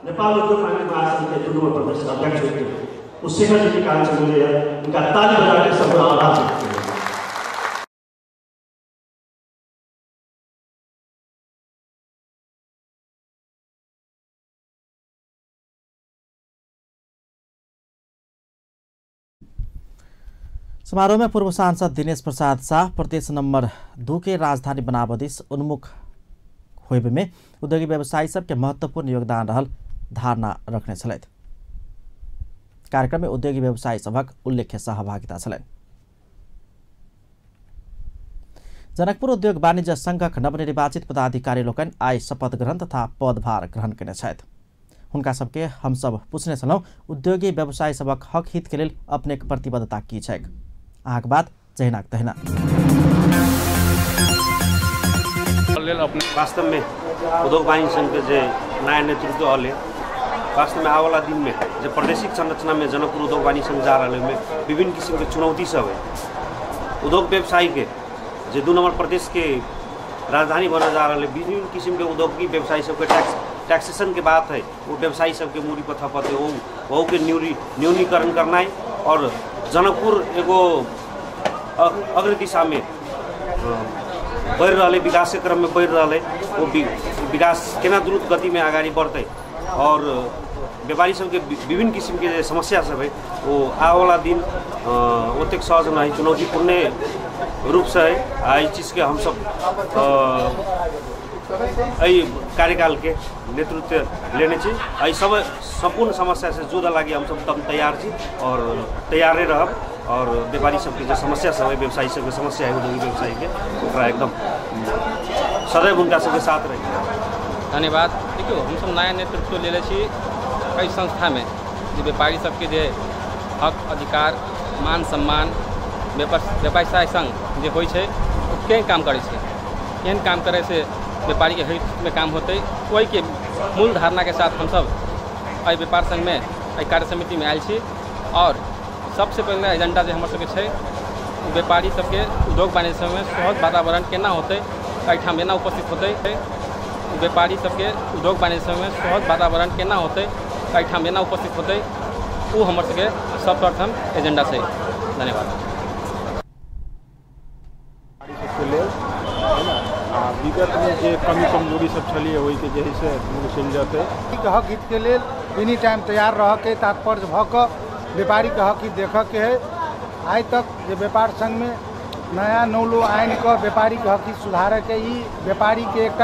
Speaker 16: नेपाल उद्योग वाणिज्य महासंघ के दोनों प्रदेश अध्यक्ष होते उससे का जी काम चल रही है, इनका ताली बजा के सब आभार व्यक्त करें।
Speaker 1: समारोह में पूर्व सांसद दिनेश प्रसाद शाह प्रदेश नंबर 2 के राजधानी बनावदिस उन्मुख होइबे में उद्योगी व्यवसायी सबके महत्वपूर्ण योगदान रहल धारणा रखने छलथि। कार्यक्रम में उद्योगी व्यवसायी सभक उल्लेख्य सहभागिता छलैन। जनकपुर उद्योग वाणिज्य संघक नवनिर्वाचित पदाधिकारी लोकनि आइ शपथ ग्रहण तथा पदभार ग्रहण कने छथि। हुनका सबके हम सब पूछने छलौं उद्योगी व्यवसायी सबक हक हित के लेल अपने प्रतिबद्धता की छैक। अहाँक बात जहिनाक तहिना।
Speaker 17: वास्तव में उद्योग वाणिज्य संघ के जे नया नेतृत्व हले वास्तव में आने वाला दिन में जो प्रादेशिक संरचना में जनकपुर उद्योग वाणिज्य संघ जा रहे में विभिन्न किस्म के चुनौती सब है। उद्योग व्यवसायी के जो 2 नंबर प्रदेश के राजधानी बनने जा रहे विभिन्न किस्म के उद्योगी व्यवसायी सबके टैक्सेशन के बात है। वो व्यवसायी सबके मूरी पर थपत है वो के न्यूनीकरण करना है और जनकपुर एगो अग्र दिशा में बढ़ रहे विकास के क्रम में बढ़ रहे वो विकास केना द्रुत गति में आगे बढ़ते और व्यापारी सबके विभिन्न किस्म के समस्या सब है वो आने वाला दिन ओतेक सहज नहीं चुनौतीपूर्ण रूप से है। इस चीज़ के हम सब कार्यकाल के नेतृत्व लेने चाहिए। सब संपूर्ण समस्या से जुड़ा लगी हम सब तब तैयार छी और तैयारे रहब और व्यापारी सबके जो समस्या सब है व्यवसायी सबके समस्या है उद्योगी व्यवसायी के ओकरा एकदम सदैव उनका सबके साथ रही।
Speaker 18: धन्यवाद। देखियो हम सब नया नेतृत्व ले छी कई संस्था में जो व्यापारी सबके जे हक अधिकार मान सम्मान व्यवसाय संघ जो होइ छै केहन काम करे छै केहन काम करे से व्यापारी के हित में काम होते वही के मूल धारणा के साथ हम सब अइ व्यापार संघ में अइ कार्य समिति में आयल छी और सबसे पहले एजेंडा जो हमर सबके छै व्यापारी सबके उद्योग वाणिज्य संघ में सहज वातावरण केना होते एहिठाम एना उपस्थित होते व्यापारी सबके उद्योग वाणिज्य संघ में सहज वातावरण केना होते एहिठाम एना उपस्थित होते वो हमर सबके सर्वप्रथम एजेंडा छै। धन्यवाद।
Speaker 15: विगत में जो कमी कमजोरी सब चलिए वही के जही से चल जाते
Speaker 19: हक हित के लिए एनी टाइम तैयार रह के तात्पर्य भ क व्यापारी के हक हित देख के है। आज तक जो व्यापार संघ में नया नौलो आइन का व्यापारी के हक हित सुधार के ही व्यापारी के एक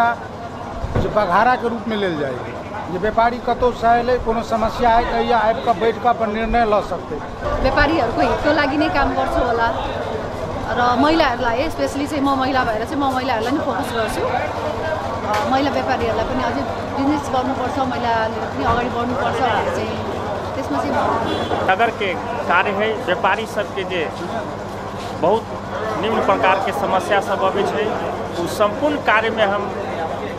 Speaker 19: बघारा के रूप में ले जाएगी। ये व्यापारी कतो सहले कोनो समस्या है तो यहाँ आबि के बैठ के अपन निर्णय ल सकते।
Speaker 20: व्यापारीहरूको हितको लागि नै काम गर्छु होला र महिलाहरूलाई स्पेशली चाहिँ म महिला भएर चाहिँ म महिलाहरूलाई नै फोकस गर्छु। महिला व्यापारीहरूलाई पनि अझै बिजनेस गर्नुपर्छ महिलाले पनि अगाडि बढ्नुपर्छ भनेर चाहिँ त्यसमा चाहिँ
Speaker 21: नगर के कार्य है व्यापारी सबके जे बहुत निम्न प्रकार के समस्या सब अबै छै उस संपूर्ण कार्य में हम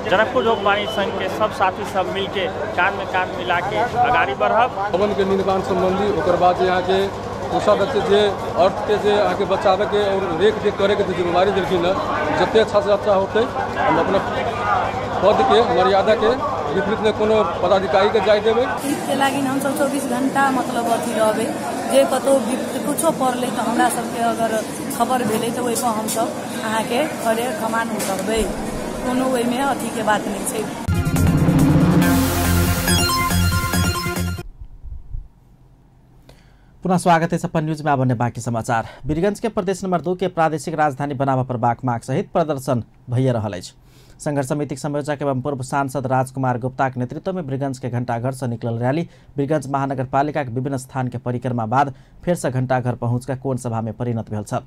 Speaker 21: जनकपुर उद्योग वाणिज्य संघ के सब साथी सब मिलके कान में कान मिला के आगाड़ी बढ़ब।
Speaker 22: भवन के निर्माण संबंधी ओकर बाद यहाँ के पोषक जे अर्थ के जे यहाँ के बचावे के और रेख देख करे के जिम्मेवारी दिलखिन जते अच्छा से अच्छा होते हम अपना पद के मर्यादा के विपरीत में कोनो पदाधिकारी के जाय देवे।
Speaker 23: इसके लागि हम सब 24 घंटा मतलब अथी रहबे जे कतो कुछो पड़ले तो हमरा सबके अगर खबर भेले तो ओइ पर हम सब अहाँ के खड़े कमान उतरबे कोनो ओइ में अथी के बात नहीं छै।
Speaker 1: पुनः स्वागत है सपन न्यूज में। अब अन्य बाकी समाचार। वीरगंज के प्रदेश नंबर 2 के प्रादेशिक राजधानी बनावा पर बाक माग सहित प्रदर्शन भइए रहल अछि। संघर्ष समिति संयोजक एवं पूर्व सांसद राजकुमार गुप्ता के नेतृत्व में वीरगंज के घंटाघर से निकलल रैली वीरगंज महानगर पालिका के विभिन्न स्थान के परिक्रमा बाद फिर से घंटाघर पहुंचकर कोन सभा में परिणत भेल छल।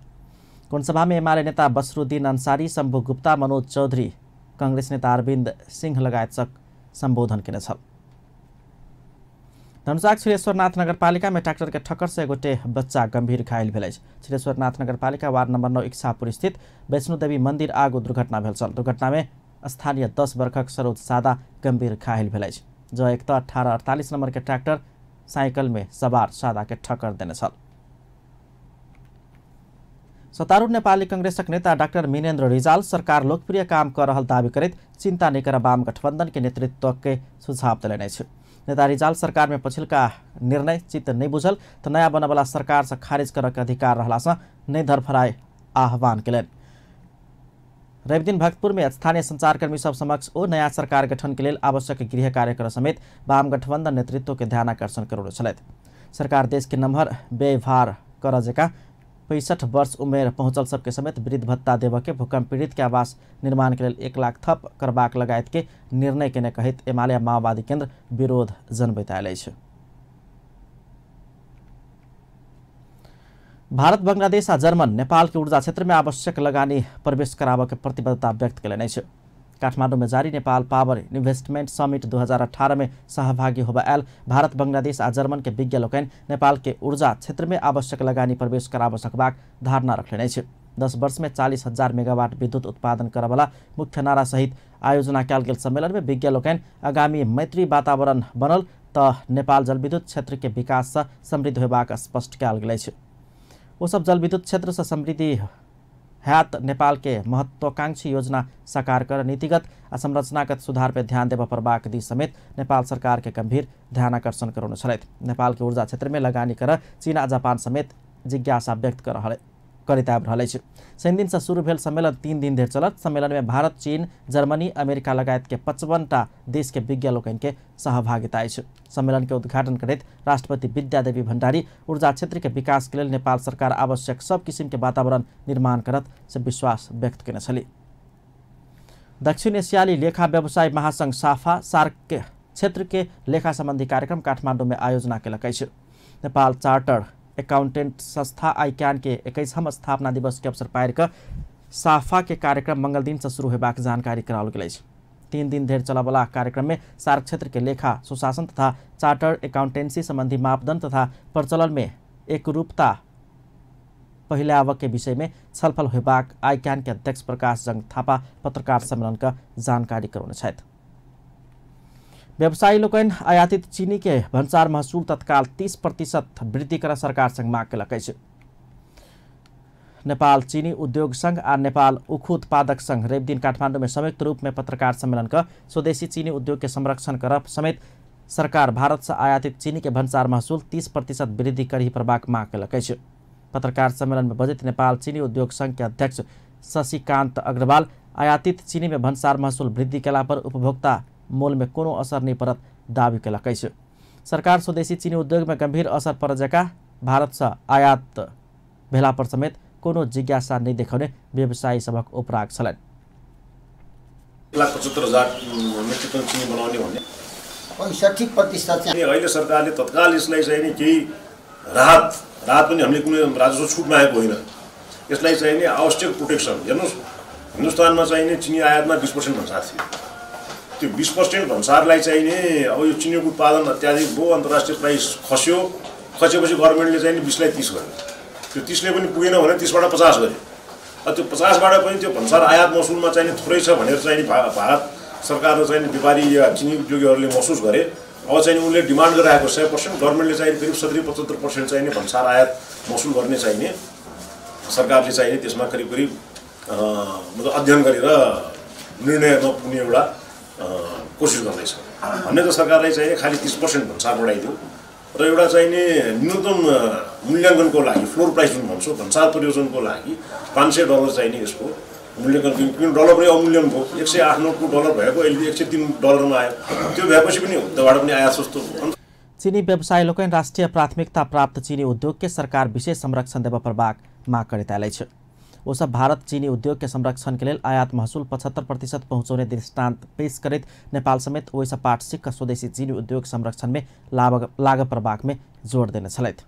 Speaker 1: कोन सभा में एमाले नेता बसरुद्दीन अंसारी, शंभु गुप्ता, मनोज चौधरी, कांग्रेस नेता अरविंद सिंह लगायत संबोधन केने छल। धनुषाक छिरेश्वरनाथ नगरपालिका में ट्रैक्टर के ठक्कर से एगोटे बच्चा गंभीर घायल भेल अछि। छिरेश्वरनाथ नगरपालिका वार्ड नंबर 9 इच्छापुर स्थित वैष्णो देवी मंदिर आगो दुर्घटना भेल छल। दुर्घटना में स्थानीय 10 वर्षक सरोज सादा गंभीर घायल भेल अछि। जो एक 1848 नंबर के ट्रैक्टर साइकिल में सवार सादा के ठक्कर देने छल। सत्तारूढ़ नेपाली कांग्रेसक नेता डाक्टर मिनेन्द्र रिजाल सरकार लोकप्रिय काम कर रहल दावी करैत चिंता नहीं कर वाम गठबंधन के नेतृत्व के सुझाव देने छै। नेता रिजाल सरकार में पछिलका निर्णय चित्त नहीं बुझल तो नया बने वाला सरकार से खारिज कर के अधिकार रहला से नहीं धरफराए आह्वान केलन। रवि दिन भक्तपुर में स्थानीय संचारकर्मी सब समक्ष ओ नया सरकार गठन के लिए आवश्यक गृह कार्य कर समेत वाम गठबंधन नेतृत्व के ध्यान आकर्षण करोड़ छलैथ। सरकार देश के नम्हर व्यवहार कर जेका 65 वर्ष उमेर पहुँचल सबके समेत वृद्ध भत्ता देव के भूकंप पीड़ित के आवास निर्माण के लिए 1 लाख थप करबाक लगायत के निर्णय के कहित एमाले माओवादी केन्द्र विरोध जनबैत आयल अछि। भारत बांग्लादेश आ जर्मन नेपाल के ऊर्जा क्षेत्र में आवश्यक लगानी प्रवेश कराबे के प्रतिबद्धता व्यक्त कयलनि अछि। काठमाडौँ में जारी नेपाल पावर इन्वेस्टमेंट समिट 2018 में सहभागी होबा आयल भारत बांग्लादेश आ जर्मन के विज्ञ लोकनि नेपाल के ऊर्जा क्षेत्र में आवश्यक लगानी प्रवेश कराब सकबाक धारणा रखने अछि। 10 वर्ष में 40,000 मेगावाट विद्युत उत्पादन करवाला मुख्य नारा सहित आयोजना कयल गेल सम्मेलन में विज्ञ लोकनि आगामी मैत्री वातावरण बनल त नेपाल जलविद्युत क्षेत्र के विकास से समृद्ध होबाक स्पष्ट कयल गेल अछि। ओ सब जलविद्युत क्षेत्र से समृद्धि हैत नेपाल के महत्वाकांक्षी योजना साकार कर नीतिगत आ संरचनागत सुधार पर ध्यान देव परबाक दी समेत नेपाल सरकार के गंभीर ध्यान आकर्षण करौने छलथि। नेपाल के ऊर्जा क्षेत्र में लगानी कर चीन आ जापान समेत जिज्ञासा व्यक्त करित आबि रहल अछि। शनि दिन से शुरू भेल सम्मेलन 3 दिन धरि चलत। सम्मेलन में भारत, चीन, जर्मनी, अमेरिका लगायत के 55टा देश के विज्ञ लोकनि के सहभागिता अछि। सम्मेलन के उद्घाटन करैत राष्ट्रपति विद्यादेवी भण्डारी ऊर्जा क्षेत्र के विकास के लेल नेपाल सरकार आवश्यक सब किसिम के वातावरण निर्माण करत से विश्वास व्यक्त केने छली। दक्षिण एशियाली लेखा व्यवसाय महासंघ साफा सार्क के क्षेत्र के लेखा संबंधी कार्यक्रम काठमाडौँ में आयोजना केलक अछि। नेपाल चार्टर्ड अकाउंटेंट संस्था आइक्यान के 21वां स्थापना दिवस के अवसर पाएर कर साफा के कार्यक्रम मंगल दिन से शुरू होबाक जानकारी कराओल गेल अछि। 3 दिन धरि चलयवला कार्यक्रम में सार्क क्षेत्र के लेखा सुशासन तथा चार्टर्ड अकाउंटेंसी संबंधी मापदंड तथा प्रचलन में एकरूपता पहिलावक के विषय में छलफल होबाक आइक्यान के अध्यक्ष प्रकाश जंग थापा पत्रकार सम्मेलन का जानकारी करौने छथि। व्यवसायी लोकनि आयातित चीनी के भन्सार महसूल तत्काल 30% वृद्धि कर सरकार संग माग केलक अछि। नेपाल चीनी उद्योग संघ आ नेपाल उखु उत्पादक संघ रवि दिन काठमाडौँ में संयुक्त रूप में पत्रकार सम्मेलन कर स्वदेशी चीनी उद्योग के संरक्षण करब समेत सरकार भारत से आयातित चीनी के भन्सार महसूल 30% वृद्धि करही प्रबाक माग केलक अछि। पत्रकार सम्मेलन में बजैत नेपाल चीनी उद्योग संघ के अध्यक्ष शशिकांत अग्रवाल आयातित चीनी में भन्सार महसूल वृद्धि केला पर उपभोक्ता मोल में कोनो असर नहीं पड़त दावी केलक अछि। सरकार स्वदेशी चीनी उद्योग में गंभीर असर पड़ जका भारत से आयात भेला पर समेत कोनो जिज्ञासा नहीं देखाउने व्यवसायी सबक उपराग छलन्।
Speaker 2: 1,75,000 मेट्रिक टन चिनी बनाउने भन्ने
Speaker 3: 65%
Speaker 2: अहिले सरकारले तत्काल यसलाई चाहिँ नि केही राहत पनि हामीले कुनै राजस्व छुट मागेको होइन। यसलाई चाहिँ नि आवश्यक प्रोटेक्सन हेर्नुस्, हिन्दुस्तानमा चाहिँ नि चिनी आयातमा 20% भन्सार थियो। त्यो 20% भन्सारलाई चाहिँ नि अब यो चिनीको उत्पादन अत्याधिक भयो, अन्तर्राष्ट्रिय प्राइस खसेपछि गभर्नमेन्टले चाहिँ नि 20 लाई 30 गर्यो। त्यो 30 ले पनि पुगेन भने 30 बाट 50 गर्यो। त्यो 50 बाट पनि त्यो भन्सार आयात महसुलमा चाहिँ थोरै छ भनेर चाहिँ भारत सरकार र चाहिँ व्यापारी या चिनी उद्योगीहरूले महसुस गरे। अब चाहिँ उनले डिमान्ड गरिरहेको 100%, गभर्नमेन्टले चाहिँ करिब 70-75% चाहिँ भन्सार आयात महसुल गर्ने चाहिँ नि सरकारले चाहिँ त्यसमा करिब मतलब अध्ययन गरेर निर्णयमा पुग्ने एउटा कोसिस गर्दैछ। भन्ने त सरकारले चाहिँ खालि 30% भन्सार बढाइदियो र एउटा चाहिँ नि न्यूनतम मूल्याङ्कनको लागि फ्लोर प्राइस जुन भन्छौँ भन्सार परियोजनको लागि $500 चाहिँ नि यसको मूल्याङ्कन, किन डलर पनि अमूल्यन भयो। 108 डलर भएको अहिले $103 मा आयो। त्यो भएपछि पनि उताबाट पनि आयात सस्तो भयो।
Speaker 1: चीनी व्यवसायी लोकनि राष्ट्रिय प्राथमिकता प्राप्त चीनी उद्योग के सरकार विशेष संरक्षण देव प्रबाक माग करैत आयल अछि। वो सब भारत चीनी उद्योग के संरक्षण के लिए आयात महसूल 75% पहुँचाउने दृष्टान्त पेश करैत नेपाल समेत ओहि सब पाठ सिक्का स्वदेशी चीनी उद्योग संरक्षण में लाग प्रबाक में जोड़ देने छलथि।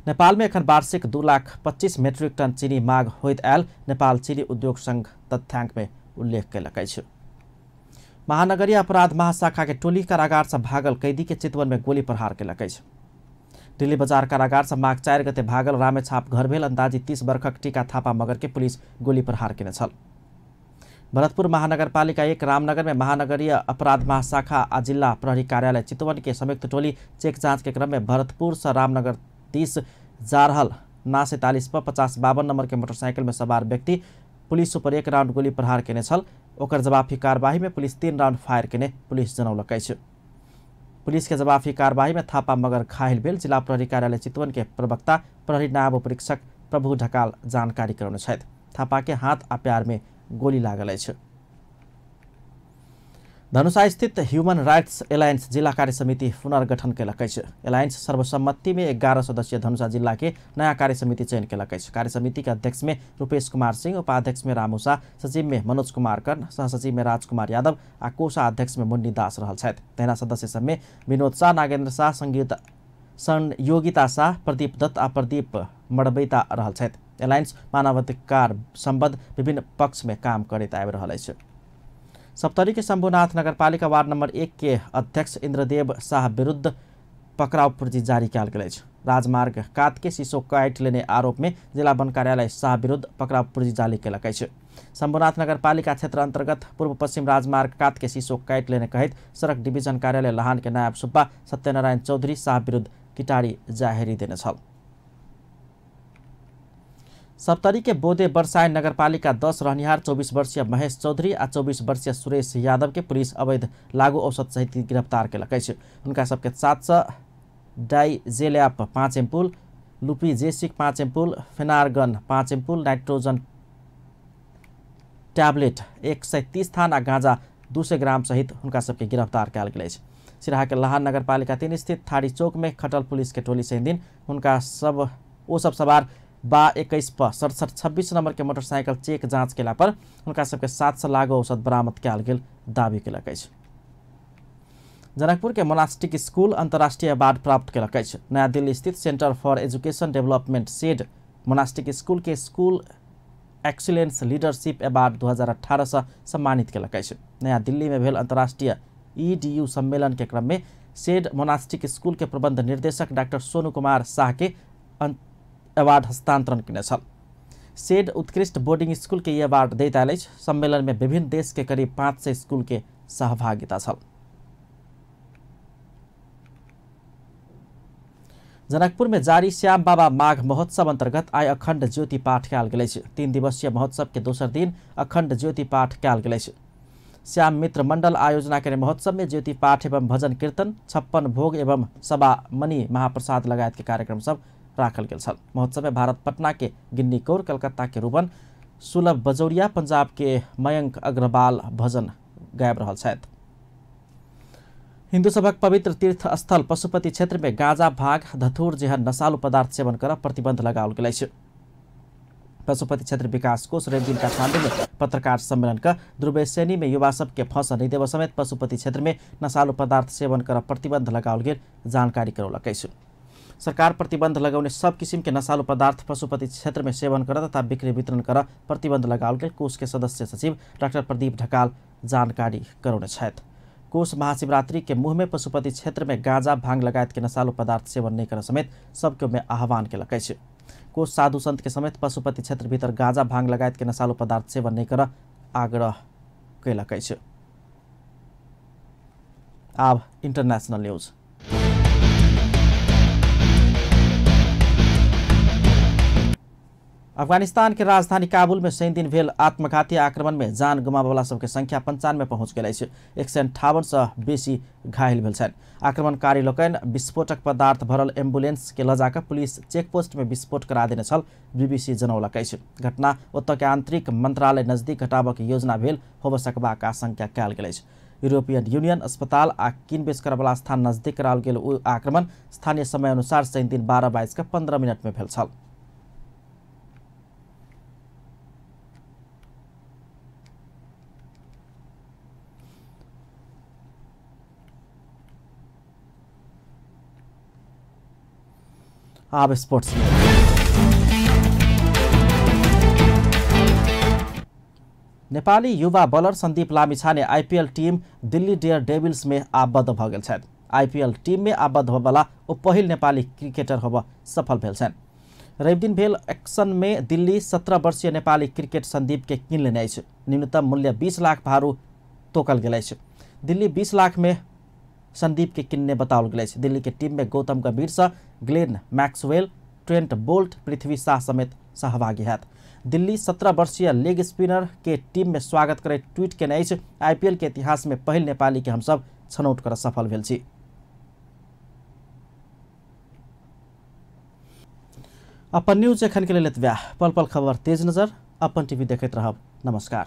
Speaker 1: नेपाल में एखन वार्षिक 2,25,000 मेट्रिक टन चीनी माग होइत आयल नेपाल चीनी उद्योग संघ तथ्याङ्क में उल्लेख कयलक अछि। महानगरीय अपराध महाशाखा के टोली कारागार से भागल कैदी के चितवन में गोली प्रहार कयलक अछि। दिल्ली बजार कारागार से माघ 4 गते भागल रामेछाप घर भेल अंदाजी 30 वर्षक टीका थापा मगर के पुलिस गोली प्रहार केने छल। भरतपुर महानगरपालिका 1 रामनगर में महानगरीय अपराध महाशाखा आ जिला प्रहरी कार्यालय चितवन के संयुक्त टोली चेक जांच के क्रम में भरतपुर से रामनगर 30 जा रहल ना 47 पर 5052 नंबर के मोटरसाइकिल में सवार व्यक्ति पुलिस पर 1 राउंड गोली प्रहार केने छल। ओकर जवाफी कार्रवाई में पुलिस 3 राउंड फायर केने पुलिस जनौलक अछि। पुलिस के जवाफी कार्रवाई में थापा मगर घायल भेल। जिला प्रहरी कार्यालय चितवन के प्रवक्ता प्रहरी नायब उपरीक्षक प्रभु ढकाल जानकारी करौने छथि। थापा के हाथ आ पैर में गोली लागल अछि। धनुषा स्थित ह्यूमन राइट्स एलायंस जिला कार्य समिति पुनर्गठन केलक अछि। एलायंस सर्वसम्मति में 11 सदस्यीय धनुषा जिला के नया कार्य समिति चयन केलक अछि। कार्य समिति के अध्यक्ष में रूपेश कुमार सिंह, उपाध्यक्ष में रामू शाह, सचिव में मनोज कुमार कर्ण, सहसचिव में राजकुमार यादव आ कोषाध्यक्ष में मुन्नी दास रहल छथि। तहिना सदस्य सब में विनोद शाह, नागेन्द्र शाह, संयोगिता शाह, प्रदीप दत्त आ प्रदीप मडबैता रहल छथि। एलायंस मानवाधिकार सम्बद्ध विभिन्न पक्ष में काम करैत आबि रहल अछि। सप्तरी के शंभुनाथ नगरपालिका वार्ड नंबर 1 के अध्यक्ष इंद्रदेव शाह विरुद्ध पकड़ाव पूर्जी जारी कयल गेल अछि। राजमार्ग कात के शीशो काटि लेने आरोप में जिला वन कार्यालय शाह विरुद्ध पकड़ाव पूर्जी जारी केलक अछि। शंभुनाथ नगरपालिका क्षेत्र अंतर्गत पूर्व पश्चिम राजमार्ग कात के शीशो काटि लेने कहित सड़क डिवीजन कार्यालय लहान के नायब सुब्बा सत्यनारायण चौधरी शाह विरुद्ध किटारी जाहेरी देने छल। सप्तरी के बोदे बरसाइन नगरपालिका 10 रहनिहार 24 वर्षीय महेश चौधरी आ 24 वर्षीय सुरेश यादव के पुलिस अवैध लागू औषध सहित गिरफ्तार केलक अछि। उनका सबके 700 डाइजेलैप 5 एम्पुल, लुपीजेसिक 5 ampoule, Phenergan 5 ampoule, nitrogen tablet 130 थान आ गांजा 200 ग्राम सहित उनका सबके गिरफ्तार कयल गेल अछि। सिराहा के लहान नगरपालिका 3 स्थित थाड़ी चौक में खटल पुलिस के टोली से दिन उनका सब सवार 21 पर 6726 नंबर के मोटरसाइकिल चेक जांच केला पर उनका सबके 700 लागू औषध बरामद कयल गेल दावी केलक अछि। जनकपुर के मोनास्टिक स्कूल अंतर्राष्ट्रीय अवार्ड प्राप्त केलक अछि। नया दिल्ली स्थित centre for education development shed monastic school के स्कूल एक्सीलेंस लीडरशिप अवार्ड 2018 से सम्मानित केलक अछि। नया दिल्ली में भेल अंतर्राष्ट्रीय EDU सम्मेलन के क्रम में सेड मोनास्टिक स्कूल के प्रबंध निर्देशक डॉक्टर सोनू कुमार शाह के अवार्ड हस्तांतरण केने छल। सेड उत्कृष्ट बोर्डिंग स्कूल के यह अवार्ड दैत आयल अछि। सम्मेलन में विभिन्न देश के करीब 500 स्कूल के सहभागिता छल। जनकपुर में जारी श्याम बाबा माघ महोत्सव अंतर्गत आइ अखंड ज्योति पाठ कयल गेल अछि। 3 दिवसीय महोत्सव के दोसर दिन अखंड ज्योति पाठ कयल गेल अछि। श्याम मित्र मंडल आयोजना के महोत्सव में ज्योति पाठ एवं भजन कीर्तन, 56 भोग एवं सभा मणि महाप्रसाद लगायत के कार्यक्रम सब राखल गेल छल। महोत्सव में भारत पटना के गिन्नी कौर, कलकत्ता के रूबन, सुलभ बजौरिया, पंजाब के मयंक अग्रवाल भजन गायब रहल छथि। हिंदू सभक पवित्र तीर्थ स्थल पशुपति क्षेत्र में गांजा, भांग, धतूर जेहन नशालु पदार्थ सेवन करब प्रतिबंध लगाओल गेल अछि। पशुपति क्षेत्र विकास कोष रवि दिन काठमांडू में पत्रकार सम्मेलन का ध्रुवे सैनी में युवा सब के फंसा नहीं देव समेत पशुपति क्षेत्र में नशालु पदार्थ सेवन करब प्रतिबंध लगाओल गेल जानकारी करौलक अछि। सरकार प्रतिबंध लगाउने सब किसिम के नशालु पदार्थ पशुपति क्षेत्र में सेवन कर तथा बिक्री वितरण कर प्रतिबंध लगाओल गेल कोष के सदस्य सचिव डाक्टर प्रदीप ढकाल जानकारी करौने छथि। कोष महाशिवरात्रि के मुंह में पशुपति क्षेत्र में गांजा, भांग लगायत के नशालु पदार्थ सेवन नहीं कर समेत सबके में आह्वान केलक अछि। कोष साधु संत के समेत पशुपति क्षेत्र भीतर गांजा, भांग लगायत के नशालु पदार्थ सेवन नहीं कर आग्रह केलक अछि। अब इंटरनेशनल न्यूज। अफगानिस्तान के राजधानी काबुल में शनि दिन भेल आत्मघाती आक्रमण में जान गुमाबयवला सबके संख्या 95 पहुंच गेल अछि। 158 सँ बेसी घायल भेल छथि। आक्रमणकारी लोकनि विस्फोटक पदार्थ भरल एम्बुलेंस के लऽ जाकऽ पुलिस चेकपोस्ट में विस्फोट करा देने छल, BBC जनौलक अछि। घटना ओतऽ के आंतरिक मंत्रालय नजदीक घटाबक योजना भेल होबऽ सकबाक आशंका कयल गेल अछि। यूरोपियन यूनियन अस्पताल आ किनबेच करयवला स्थान नजदीक कराओल गेल आक्रमण स्थानीय समय अनुसार शनि दिन 12:15 में भेल छल। अब स्पोर्ट्स में नेपाली युवा bowler Sandeep Lamichhane IPL team Delhi Daredevils में आबद्ध भ गेल छथि। आईपीएल टीम में आबद्ध होबला ओ पहिल नेपाली क्रिकेटर होबऽ सफल भेल छथि। रवि दिन भेल एक्शन में दिल्ली 17 वर्षीय नेपाली क्रिकेट संदीप के किन लेने अछि। न्यूनतम मूल्य 20 लाख भारू तोकल गेल अछि। दिल्ली 20 लाख में संदीप के किन्ने बताओल गेल अछि। दिल्ली के टीम में गौतम गंभीर सँ ग्लेन मैक्सवेल, ट्रेंट बोल्ट, पृथ्वी शाह समेत सहभागी हैत। दिल्ली 17 वर्षीय लेग स्पिनर के टीम में स्वागत करैत ट्वीट केने अछि, आईपीएल के इतिहास में पहिल नेपाली के हमसब छनौट कर सफल भेल छी। अपन न्यूज एखन के लेल एतबे। पल पल खबर तेज नजर अपन टीवी देखैत रहब। नमस्कार।